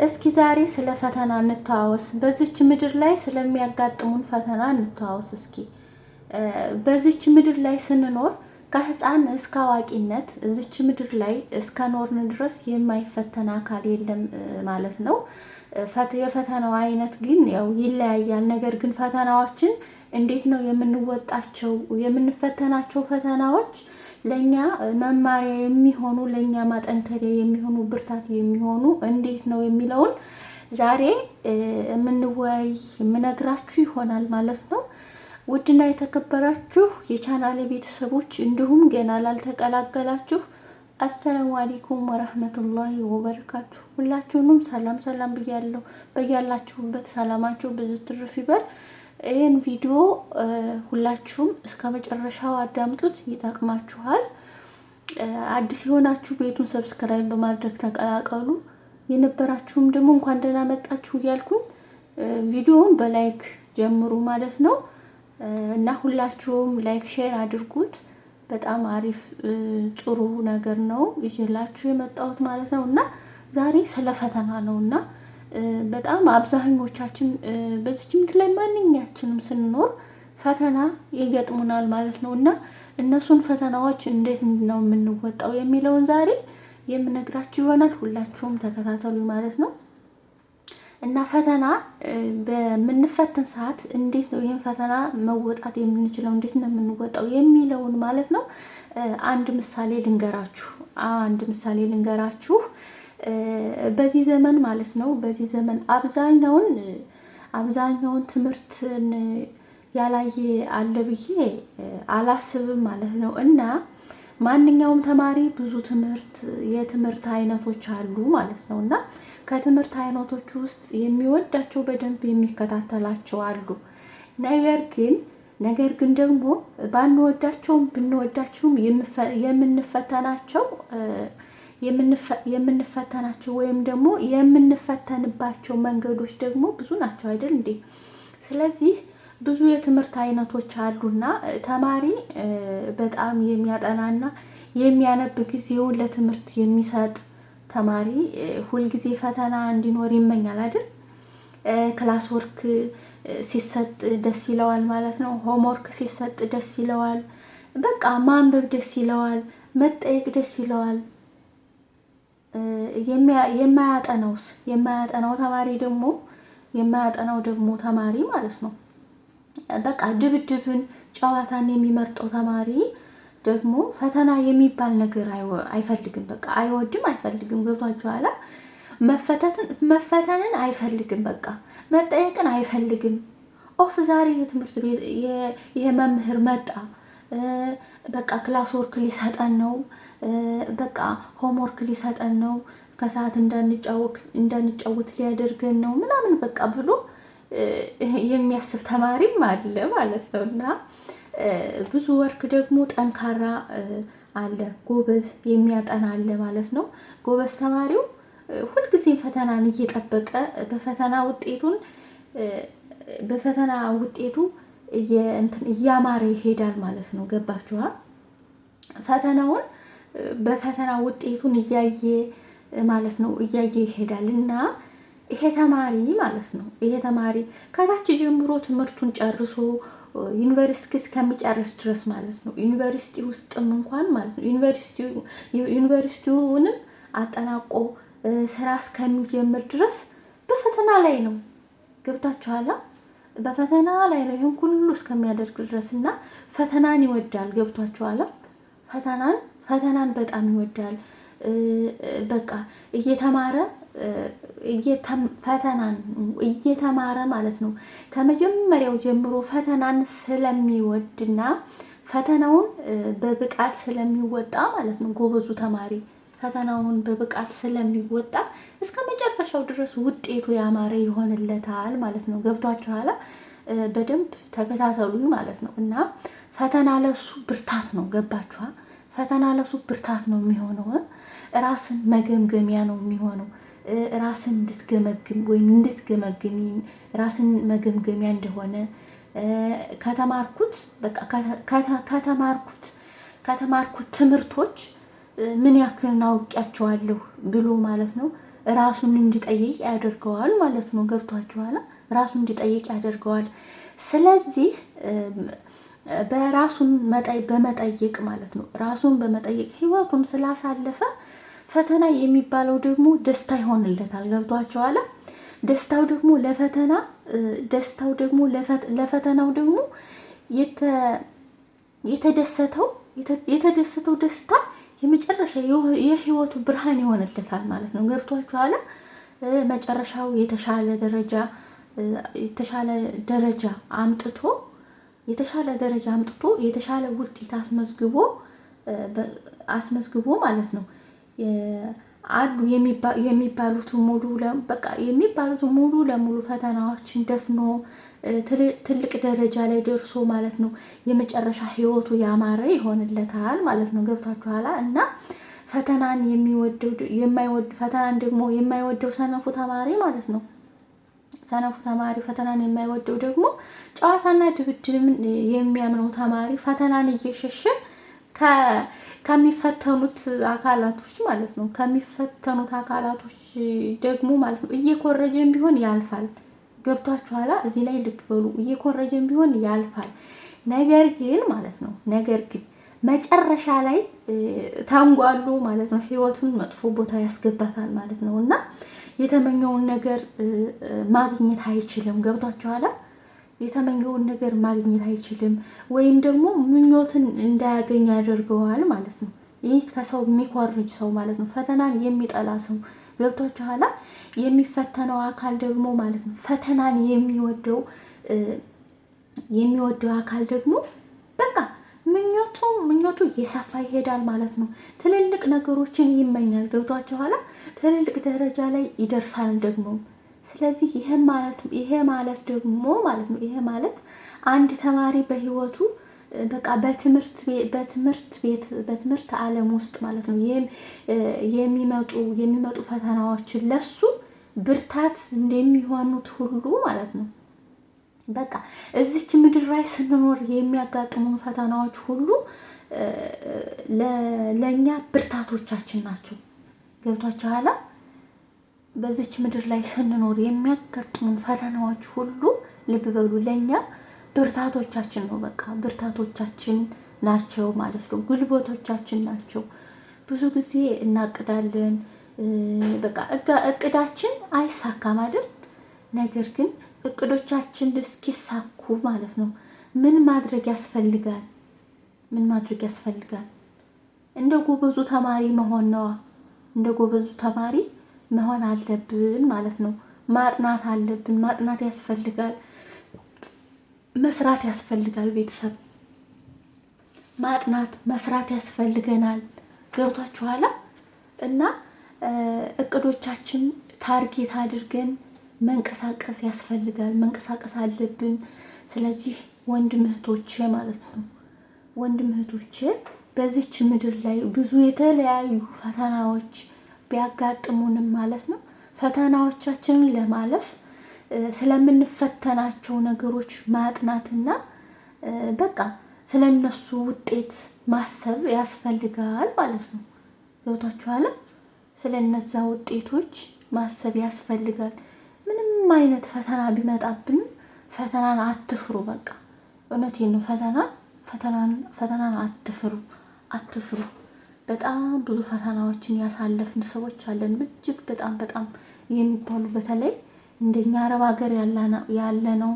እስኪ ዛሬ ስለ ፈተና እንተዋወስ። በዚች ምድር ላይ ስለሚያጋጥሙን ፈተና እንተዋወስ እስኪ። በዚች ምድር ላይ ስንኖር ከህፃን እስከ አዋቂነት እዚች ምድር ላይ እስከ ኖርን ድረስ የማይፈተን አካል የለም ማለት ነው። የፈተናው አይነት ግን ያው ይለያያል። ነገር ግን ፈተናዎችን እንዴት ነው የምንወጣቸው? የምንፈተናቸው ፈተናዎች ለእኛ መማሪያ የሚሆኑ፣ ለእኛ ማጠንከሪያ የሚሆኑ፣ ብርታት የሚሆኑ እንዴት ነው የሚለውን ዛሬ የምንወያይ የምነግራችሁ ይሆናል ማለት ነው። ውድና የተከበራችሁ የቻናሌ ቤተሰቦች እንዲሁም ገና ላልተቀላቀላችሁ አሰላሙ አለይኩም ወረህመቱላሂ ወበረካቱ። ሁላችሁንም ሰላም ሰላም ብያለሁ። በያላችሁበት ሰላማችሁ ብዙ ትርፍ ይበል። ይህን ቪዲዮ ሁላችሁም እስከ መጨረሻው አዳምጡት፣ ይጠቅማችኋል። አዲስ የሆናችሁ ቤቱን subscribe በማድረግ ተቀላቀሉ። የነበራችሁም ደግሞ እንኳን ደህና መጣችሁ እያልኩኝ ቪዲዮውን በ like ጀምሩ ማለት ነው እና ሁላችሁም like share አድርጉት። በጣም አሪፍ ጥሩ ነገር ነው ይዤላችሁ የመጣሁት ማለት ነው። እና ዛሬ ስለ ፈተና ነው። እና በጣም አብዛኞቻችን በዚች ምድር ላይ ማንኛችንም ስንኖር ፈተና ይገጥሙናል ማለት ነው። እና እነሱን ፈተናዎች እንዴት ነው የምንወጣው የሚለውን ዛሬ የምነግራችሁ ይሆናል። ሁላችሁም ተከታተሉ ማለት ነው። እና ፈተና በምንፈተን ሰዓት እንዴት ነው ይህን ፈተና መወጣት የምንችለው፣ እንዴት ነው የምንወጣው የሚለውን ማለት ነው። አንድ ምሳሌ ልንገራችሁ አንድ ምሳሌ ልንገራችሁ። በዚህ ዘመን ማለት ነው፣ በዚህ ዘመን አብዛኛውን ትምህርትን ያላየ አለ ብዬ አላስብም ማለት ነው። እና ማንኛውም ተማሪ ብዙ ትምህርት የትምህርት አይነቶች አሉ ማለት ነው። እና ከትምህርት አይነቶች ውስጥ የሚወዳቸው፣ በደንብ የሚከታተላቸው አሉ። ነገር ግን ደግሞ ባንወዳቸውም ብንወዳቸውም የምንፈተናቸው ወይም ደግሞ የምንፈተንባቸው መንገዶች ደግሞ ብዙ ናቸው አይደል እንዴ? ስለዚህ ብዙ የትምህርት አይነቶች አሉና ተማሪ በጣም የሚያጠናና የሚያነብ፣ ጊዜውን ለትምህርት የሚሰጥ ተማሪ ሁልጊዜ ፈተና እንዲኖር ይመኛል አይደል? Class work ሲሰጥ ደስ ይለዋል ማለት ነው። Homework ሲሰጥ ደስ ይለዋል። በቃ ማንበብ ደስ ይለዋል፣ መጠየቅ ደስ ይለዋል። የማያጠናውስ? የማያጠናው ደግሞ ተማሪ ማለት ነው። በቃ ድብድብን፣ ጨዋታን የሚመርጠው ተማሪ ደግሞ ፈተና የሚባል ነገር አይፈልግም። በቃ አይወድም፣ አይፈልግም። ገብቷችኋል? መፈተንን አይፈልግም። በቃ መጠየቅን አይፈልግም። ኦፍ፣ ዛሬ የትምህርት ቤት ይሄ መምህር መጣ፣ በቃ class work ሊሰጠን ነው፣ በቃ homework ሊሰጠን ነው፣ ከሰዓት እንዳንጫወት ሊያደርገን ነው ምናምን በቃ ብሎ የሚያስብ ተማሪም አለ ማለት ነው። እና ብዙ work ደግሞ ጠንካራ አለ፣ ጎበዝ የሚያጠና አለ ማለት ነው። ጎበዝ ተማሪው ሁልጊዜም ፈተናን እየጠበቀ በፈተና ውጤቱ እያማረ ይሄዳል ማለት ነው። ገባችኋ? ፈተናውን በፈተና ውጤቱን እያየ ማለት ነው፣ እያየ ይሄዳል። እና ይሄ ተማሪ ማለት ነው፣ ይሄ ተማሪ ከታች ጀምሮ ትምህርቱን ጨርሶ ዩኒቨርሲቲ እስከሚጨርስ ድረስ ማለት ነው፣ ዩኒቨርሲቲ ውስጥም እንኳን ማለት ነው፣ ዩኒቨርሲቲውንም አጠናቆ ስራ እስከሚጀምር ድረስ በፈተና ላይ ነው። ገብታችኋላ? በፈተና ላይ ነው ይህን ሁሉ እስከሚያደርግ ድረስ። እና ፈተናን ይወዳል። ገብቷችኋላ? ፈተናን በጣም ይወዳል። በቃ እየተማረ፣ ፈተናን እየተማረ ማለት ነው። ከመጀመሪያው ጀምሮ ፈተናን ስለሚወድና ፈተናውን በብቃት ስለሚወጣ ማለት ነው። ጎበዙ ተማሪ ፈተናውን በብቃት ስለሚወጣ እስከ መጨረሻው ድረስ ውጤቱ ያማረ ይሆንለታል ማለት ነው። ገብቷችኋል? በደንብ ተከታተሉኝ ማለት ነው። እና ፈተና ለሱ ብርታት ነው። ገባችኋል? ፈተና ለሱ ብርታት ነው የሚሆነው። ራስን መገምገሚያ ነው የሚሆነው። ራስን እንድትገመግም ወይም እንድትገመግሚ ራስን መገምገሚያ እንደሆነ፣ ከተማርኩት በቃ ከተማርኩት ትምህርቶች ምን ያክል አውቂያቸዋለሁ ብሎ ማለት ነው። ራሱን እንዲጠይቅ ያደርገዋል ማለት ነው። ገብቷችኋል? ራሱን እንዲጠይቅ ያደርገዋል። ስለዚህ በራሱን በመጠየቅ ማለት ነው ራሱን በመጠየቅ ህይወቱን ስላሳለፈ ፈተና የሚባለው ደግሞ ደስታ ይሆንለታል። ገብቷችኋል? ደስታው ደግሞ ለፈተና ደስታው ደግሞ ለፈተናው ደግሞ የተደሰተው የተደሰተው ደስታ የመጨረሻ የህይወቱ ብርሃን ይሆንለታል ማለት ነው። ገብቷችኋል? መጨረሻው የተሻለ ደረጃ የተሻለ ደረጃ አምጥቶ የተሻለ ደረጃ አምጥቶ የተሻለ ውጤት አስመዝግቦ አስመዝግቦ ማለት ነው አሉ የሚባሉት ሙሉ በቃ የሚባሉት ሙሉ ለሙሉ ፈተናዎችን ደፍኖ ትልቅ ደረጃ ላይ ደርሶ ማለት ነው የመጨረሻ ህይወቱ ያማረ ይሆንለታል ማለት ነው። ገብቷችኋል? እና ፈተናን የሚወደው የማይወድ ፈተናን ደግሞ የማይወደው ሰነፉ ተማሪ ማለት ነው። ሰነፉ ተማሪ ፈተናን የማይወደው ደግሞ ጨዋታና ድብድብን የሚያምነው ተማሪ ፈተናን እየሸሸ ከሚፈተኑት አካላቶች ማለት ነው ከሚፈተኑት አካላቶች ደግሞ ማለት ነው እየኮረጀም ቢሆን ያልፋል። ገብቷችኋላ? እዚህ ላይ ልብ በሉ። እየኮረጀም ቢሆን ያልፋል። ነገር ግን ማለት ነው ነገር ግን መጨረሻ ላይ ተንጓሎ ማለት ነው ህይወቱን መጥፎ ቦታ ያስገባታል ማለት ነው። እና የተመኘውን ነገር ማግኘት አይችልም። ገብቷችኋላ? የተመኘውን ነገር ማግኘት አይችልም፣ ወይም ደግሞ ምኞትን እንዳያገኝ ያደርገዋል ማለት ነው። ይህ ከሰው የሚኮርጅ ሰው ማለት ነው፣ ፈተናን የሚጠላ ሰው ገብቷችኋላ? የሚፈተነው አካል ደግሞ ማለት ነው ፈተናን የሚወደው የሚወደው አካል ደግሞ በቃ ምኞቱ ምኞቱ እየሰፋ ይሄዳል ማለት ነው። ትልልቅ ነገሮችን ይመኛል። ገብቷችኋላ? ትልልቅ ደረጃ ላይ ይደርሳል ደግሞ። ስለዚህ ይሄ ማለት ይሄ ማለት ደግሞ ማለት ነው ይሄ ማለት አንድ ተማሪ በህይወቱ በቃ በትምህርት በትምህርት ቤት በትምህርት ዓለም ውስጥ ማለት ነው የሚመጡ የሚመጡ ፈተናዎችን ለሱ ብርታት እንደሚሆኑት ሁሉ ማለት ነው በቃ እዚች ምድር ላይ ስንኖር የሚያጋጥሙን ፈተናዎች ሁሉ ለእኛ ብርታቶቻችን ናቸው። ገብቷችኋል? በዚች ምድር ላይ ስንኖር የሚያጋጥሙን ፈተናዎች ሁሉ ልብ በሉ ለእኛ ብርታቶቻችን ነው። በቃ ብርታቶቻችን ናቸው ማለት ነው። ጉልበቶቻችን ናቸው። ብዙ ጊዜ እናቅዳለን፣ በቃ እቅዳችን አይሳካም አይደል? ነገር ግን እቅዶቻችን እስኪሳኩ ማለት ነው ምን ማድረግ ያስፈልጋል? ምን ማድረግ ያስፈልጋል? እንደ ጎበዙ ተማሪ መሆን ነዋ። እንደ ጎበዙ ተማሪ መሆን አለብን ማለት ነው። ማጥናት አለብን። ማጥናት ያስፈልጋል። መስራት ያስፈልጋል። ቤተሰብ ማጥናት መስራት ያስፈልገናል። ገብቷችኋላ? እና እቅዶቻችን target አድርገን መንቀሳቀስ ያስፈልጋል። መንቀሳቀስ አለብን። ስለዚህ ወንድም እህቶቼ ማለት ነው ወንድም እህቶቼ በዚች ምድር ላይ ብዙ የተለያዩ ፈተናዎች ቢያጋጥሙንም ማለት ነው ፈተናዎቻችንን ለማለፍ ስለምንፈተናቸው ነገሮች ማጥናትና በቃ ስለነሱ ውጤት ማሰብ ያስፈልጋል ማለት ነው። ገብቷችኋል? ስለነዛ ውጤቶች ማሰብ ያስፈልጋል። ምንም አይነት ፈተና ቢመጣብንም ፈተናን አትፍሩ። በቃ እውነቴን ነው። ፈተናን ፈተናን አትፍሩ፣ አትፍሩ። በጣም ብዙ ፈተናዎችን ያሳለፍን ሰዎች አለን። እጅግ በጣም በጣም የሚባሉ በተለይ እንደኛ አረብ ሀገር ያለነው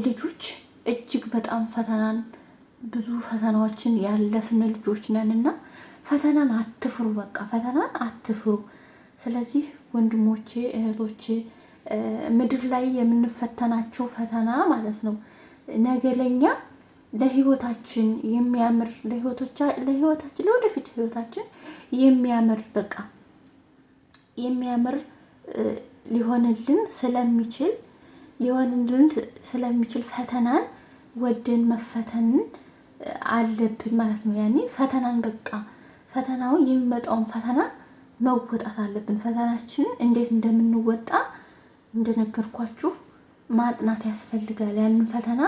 ልጆች እጅግ በጣም ፈተናን ብዙ ፈተናዎችን ያለፍን ልጆች ነን እና ፈተናን አትፍሩ። በቃ ፈተናን አትፍሩ። ስለዚህ ወንድሞቼ እህቶቼ ምድር ላይ የምንፈተናቸው ፈተና ማለት ነው ነገ ለኛ ለህይወታችን የሚያምር ለህይወታችን ለወደፊት ህይወታችን የሚያምር በቃ የሚያምር ሊሆንልን ስለሚችል ሊሆንልን ስለሚችል ፈተናን ወደን መፈተንን አለብን ማለት ነው። ያኔ ፈተናን በቃ ፈተናው የሚመጣውን ፈተና መወጣት አለብን። ፈተናችንን እንዴት እንደምንወጣ እንደነገርኳችሁ ማጥናት ያስፈልጋል። ያንን ፈተና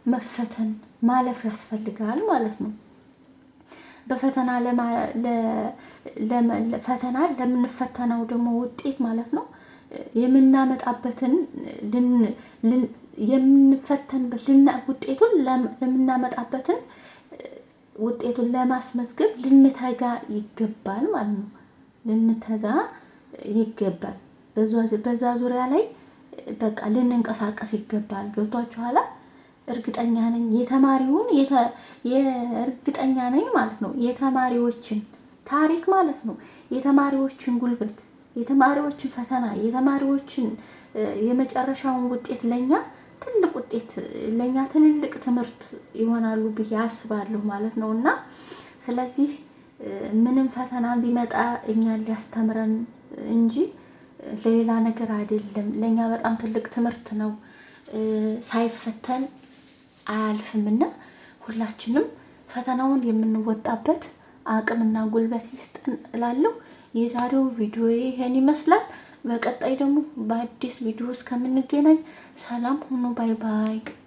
መፈተን ማለፍ ያስፈልጋል ማለት ነው። በፈተና ፈተና ለምንፈተነው ደግሞ ውጤት ማለት ነው የምናመጣበትን የምንፈተንበት ውጤቱን ለምናመጣበትን ውጤቱን ለማስመዝገብ ልንተጋ ይገባል ማለት ነው። ልንተጋ ይገባል። በዛ ዙሪያ ላይ በቃ ልንንቀሳቀስ ይገባል። ገብቷችኋላ? እርግጠኛ ነኝ የተማሪውን እርግጠኛ ነኝ ማለት ነው የተማሪዎችን ታሪክ ማለት ነው የተማሪዎችን ጉልበት፣ የተማሪዎችን ፈተና፣ የተማሪዎችን የመጨረሻውን ውጤት ለኛ ትልቅ ውጤት፣ ለኛ ትልልቅ ትምህርት ይሆናሉ ብዬ አስባለሁ ማለት ነው። እና ስለዚህ ምንም ፈተና ቢመጣ እኛን ሊያስተምረን እንጂ ለሌላ ነገር አይደለም። ለእኛ በጣም ትልቅ ትምህርት ነው። ሳይፈተን አያልፍምና ሁላችንም ፈተናውን የምንወጣበት አቅምና ጉልበት ይስጠን እላለሁ። የዛሬው ቪዲዮ ይሄን ይመስላል። በቀጣይ ደግሞ በአዲስ ቪዲዮ እስከምንገናኝ ሰላም ሁኑ። Bye bye።